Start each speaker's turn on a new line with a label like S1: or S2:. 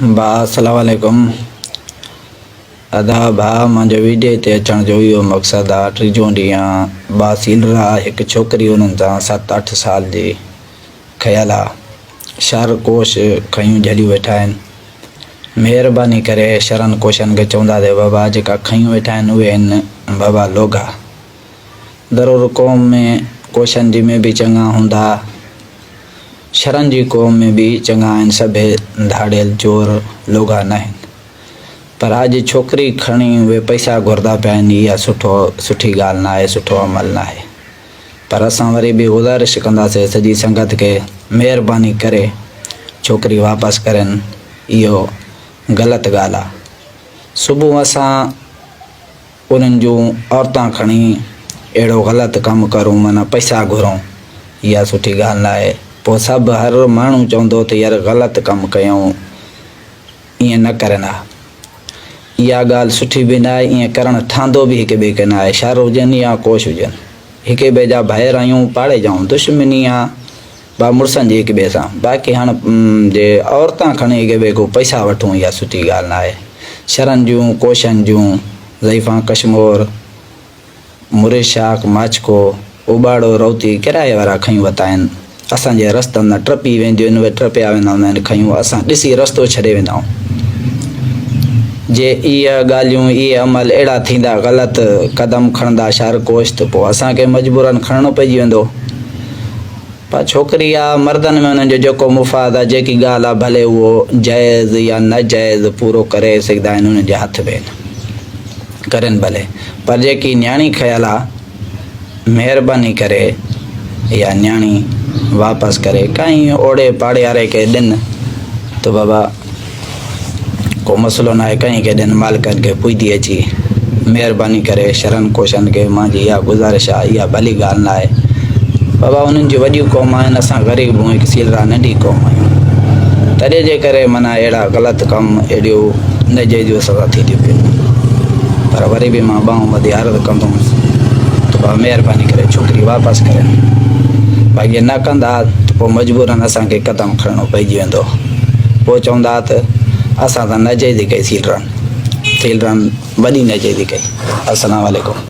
S1: ڀاء السلام عليڪم ادا ڀاء منهنجو ويڊيو تي اچڻ جو اهو مقصد آ ٽيجون ڏينهن ٻا سيلرا هڪ ڇوڪري انهن سان ست اٺ سال جي کيل آ شر ڪوش کيون جهليون ويٺا آهن مهرباني ڪري شرن ڪوشن کي چوندا ته بابا جيڪا کيون ويٺا آهن اهي آهن بابا لوگا ضرور قوم ۾ ڪوشن جي ۾ به چڱا هوندا شھرن جي قوم ۾ به چڱا آھن سڀئي ڌاڙيل چور لوگا ناھن پر اڄ ڇوڪري کڻي اھي پئسا گھردا پيا آھن اھا سٺو سٺي ڳالھ ناھي سٺو عمل ناھي پر اسان وري به گذارش ڪنداسي سڄي سنگت کي مھرباني ڪري ڇوڪري واپس ڪرين اھو غلط ڳالھ آ صبح اسان انهن جون عورتان کڻي اهڙو غلط ڪم ڪرون معنيٰ پئسا گهرون اها سٺي ڳالهه ناهي پوء سڀ هر ماڻهو چوندو ته يار غلط ڪم ڪيائون ائين نه ڪرين ها اها ڳالهه سٺي به ناهي ائين ڪرڻ ٺهندو به هڪ ٻئي کي ناهي شر هجن يا ڪوش هجن هڪ ٻئي جا ڀائر آهيون پاڙي جا آهيون دشمني آ ڀاء مڙسن جي هڪ ٻئي سان باقي هاڻ جي عورتان کڻي هڪ ٻئي کان پئسا وٺون اها سٺي ڳالهه ناهي. شھرن جون ڪوشن جون ضعيفان ڪشمور، مريد شاخ، ماڇڪو، اوٻاڙو، روتي ڪرايي وارا کنيون وتا آهن. اسان جي رستن تان ٽپي وينديون آهن اهي ٽپيا ويندا هوندا آهن کنيون اسان ڏسي رستو ڇڏي ويندا آهيون. جي اهي ڳالهيون اهي عمل اهڙا ٿيندا غلط قدم کڻندا شھر ڪوش ته پوء اسان کي مجبورن کڻڻو پئجي ويندو. پر ڇوڪري يا مردن ۾ انهن جو جيڪو مفاد آهي، جيڪي ڳالهه آهي، ڀلي اهو جائز يا ناجائز پورو ڪري سگهندا آهن، انهن جي هٿ ۾ آهن، ڪرين ڀلي. پر جيڪي نياڻي کنيل آهي، مهرباني ڪري اها نياڻي واپس ڪري ڪنهن اوڙي پاڙي واري کي ڏن ته بابا ڪو مسئلو ناهي ڪنهن کي ڏين مالڪن کي پڄدي اچي مهرباني ڪري شرن ڪوشن کي مانجي اها گذارش آهي اها ڀلي ڳالهه ناهي بابا انهن جون وڏيون قوم آهن اسان غريب هڪ سيلرا ننڍي قوم آهيون تڏهن جي ڪري معنيٰ اهڙا غلط ڪم اهڙيون نجيجون اسان سان ٿينديون پيون پر وري به مان ٻانهون ٻڌي عرض ڪندم ته بابا مهرباني ڪري ڇوڪري واپس ڪرين باقي نه ڪندا ته پوء مجبورن اسان کي قدم کڻڻو پئجي ويندو پوء چوندا ته اسان سان ناجائزي ڪئي سيلرن سيلرن وڏي ناجائزي ڪئي السلام عليڪم.